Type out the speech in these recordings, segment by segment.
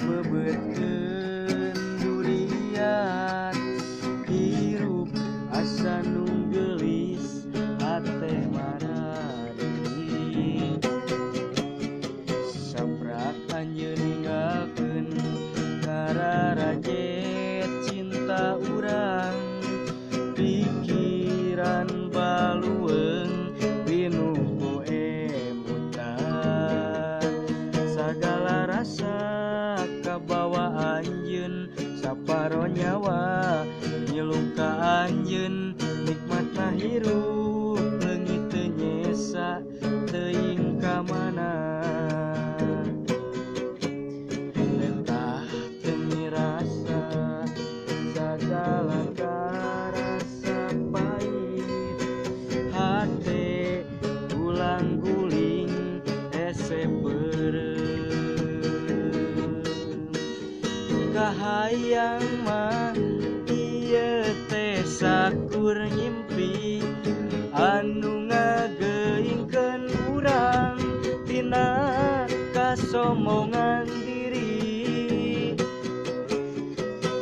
Mebetkeun durian hirup asa nu geulis hate marari. Saprak anjeun ninggalkeun kararajet cinta urang, pikiran balueung pinuh ku emutan. Sagala rasa kabawa anjeun, saparo nyawa ngilu ka anjeun. Nikmatna hirup leungit teu nyesa teuing ka mana. Letah teu mirasa sagala karasa pahit, hate gulang guling hese beureum. Kahayang mah ieu teh sakur ngimpi anu ngageuingkeun urang tina kasombongan diri.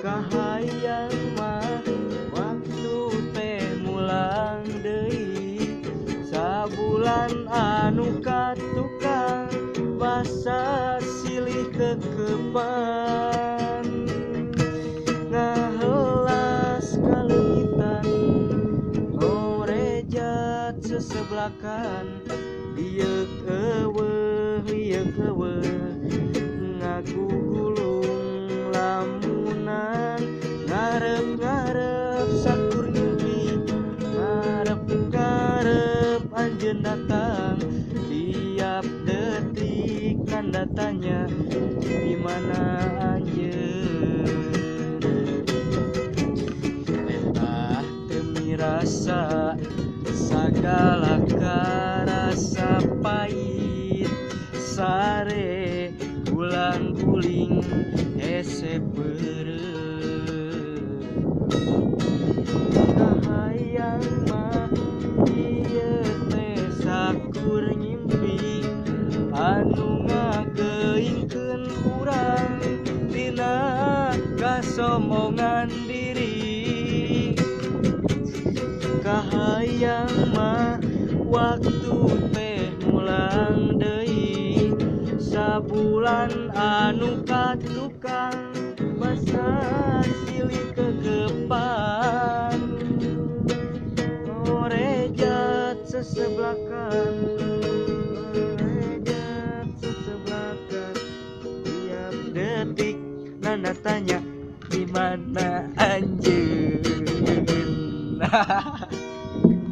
Kahayang mah waktu teh mulang deui, sabulan anu katukang basa silih kekepan. Ngahelas kaleungitan ngorejat seseblakan, lieuk eueuh lieuk eueuh ngagugulung lamunan. Ngarep-ngarep sakur ngimpi, ngarep-ngarep anjeun datang, tiap detik tanda tanya di mana anjeun. Letah teu mirasa sagala karasa pahit, sare gulang guling hese beureum. Kahayang mah ieu teh sakur ngimpi anu ngageuingkeun urang tina kasombongan diri. Kahayang mah waktu teh mulang deui, sabulan anu katukang basa silih kekepan. Ngorejat seseblakan, ngorejat seseblakan, tiap detik nanda tanya di mana anjeun.